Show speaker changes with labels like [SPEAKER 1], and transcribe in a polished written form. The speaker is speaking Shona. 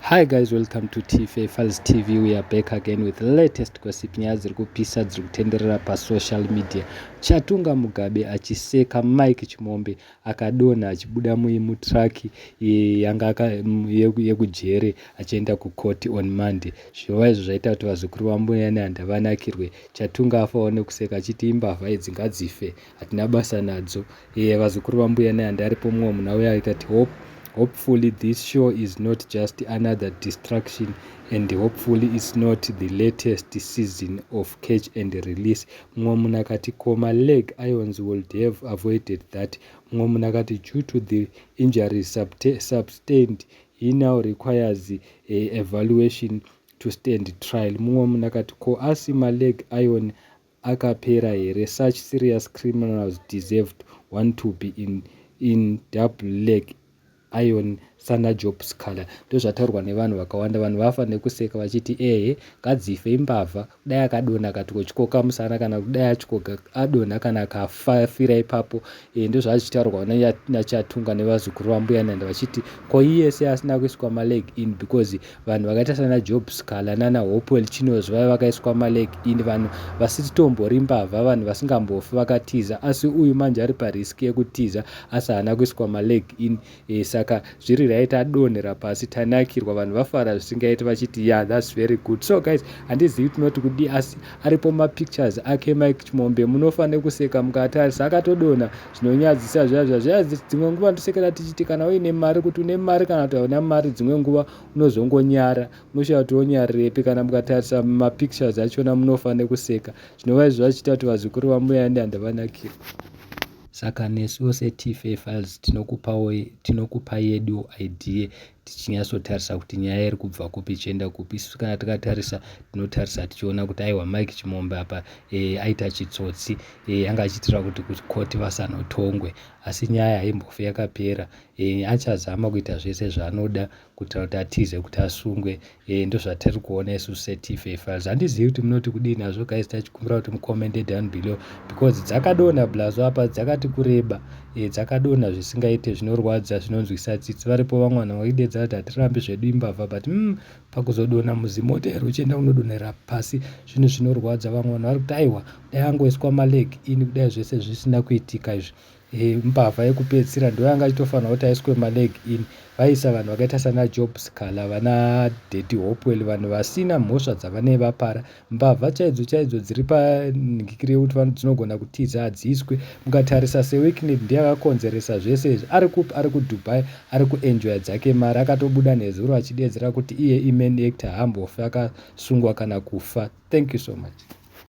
[SPEAKER 1] Hi guys, welcome to TFA Files TV. We are back again with latest gossip, nyaya dziri kupisa dziri kutenderera pasocial media. Chatunga Mugabe achiseka Mike Chimombe akadonha achibuda mutraki yanga yekujere achienda kukoti on Monday. Zvinova izvo zvaita kuti vazukuru vaMbuya Nehanda vanakirwe. Chatunga afawo nekuseka achiti imbavha idzi ngadzife, hatina basa nadzo. Vazukuru vaMbuya Nehanda aripo mumwe munhu auya akati hopefully this show is not just another distraction and hopefully it's not the latest season of catch and release. Mumwe munhu akati koma leg irons would have avoided that. Mumwe munhu akati due to the injuries sustained, he now requires a evaluation to stand trial. Mumwe munhu akati ko asi maleg iron akapera here? Such serious criminals deserved one to be in double leg iron sana Job Sikhala. Ndozvataurwa nevanhu vakawanda. Vanhu vafa nekuseka vachiti ehe, ngadzife imbavha, kudai akadonha akatotyoka musana kana kudai atyoka adonha kana akafira ipapo. Ndozvazvichitaurwa naChatunga nevazukuru vaMbuya Nehanda vachiti ko iye se asina kuiswa maleg in, because vanhu vakaita sana Job Sikhala nana Hopewell Chin'ono vaiva vakaiswa maleg in, vanhu vasitombori mbavha, vanhu vasingambofi vakatiza, asi uyu manje ari parisk yekutiza asi haana kuiswa maleg in. Saka zviri right adonhera pasi, tanakirwa, vanhu vafara zvisingaiti vachiti yeah, that's very good. So guys, handizivi tinoti kudi, asi aripo mapictures ake Mike Chimombe, munofanira kuseka mukatarisa akatodonha zvinonyadzisa zviya zviya. Dzimwe nguva ndosekera tichiti kana uine mari, kuti une mari kana kuti hauna mari, dzimwe nguva unozongonyara, unoshaya kuti wonyarirepi. Kana mukatarisa mapictures achona munofanira kuseka, zvinova izvo zvachiita kuti vazukuru vaMbuya Nehanda vanakirwa. Saka nesuwo seTFA Files tinokupa yedu idea tichinyatsotarisa kuti nyaya iri kubva kupi ichienda kupi. Isusu kana tikatarisa, tinotarisa tichiona kuti aiwa, Mike Chimombe apa aita chitsotsi, anga achiitira kuti kukoti vasanotongwe, asi nyaya haimbofi yakapera. Achazama kuita zvese zvaanoda kuitira kuti atize kuti asungwe. Ndozvatiri kuona isusu seTFA Files. Handizivi kuti munoti kudii nazvo guys, tachikumbira kuti mucommente down below because dzakadonha blazo apa dzakati kureba, dzakadonha zvisingaite, zvinorwadza, zvinonzwisa tsitsi. Varipo vamwe vanhu vaidedza kuti hatirambi zvedu imbavha, but pakuzodonha muzimota here uchienda kunodonhera pasi, zvinhu zvinorwadza. Vamwe vanhu vari kuti aiwa, dai angoiswa maleg in, kudai zvese zvisina kuitika izvi. Mbavha yekupedzisira ndo yanga achitofanira kuti aiswe maleg in. Vaisa vanhu vakaita sana Job Sikhala, vana Daddy Hopewell, vanhu vasina mhosva dzavanee vapara. Mbavha chaidzo chaidzo dziri panhikiri yekuti dzinogona kutiza hadziiswe. Mukatarisa seWicknell, ndiye akakonzeresa zvese izvi. Ari kupi? Ari kuDubai, ari kuenjoya dzake mari. Akatobuda nezuro achidedzera kuti iye imain actor, haambofi akasungwa kana kufa. Thank you so much.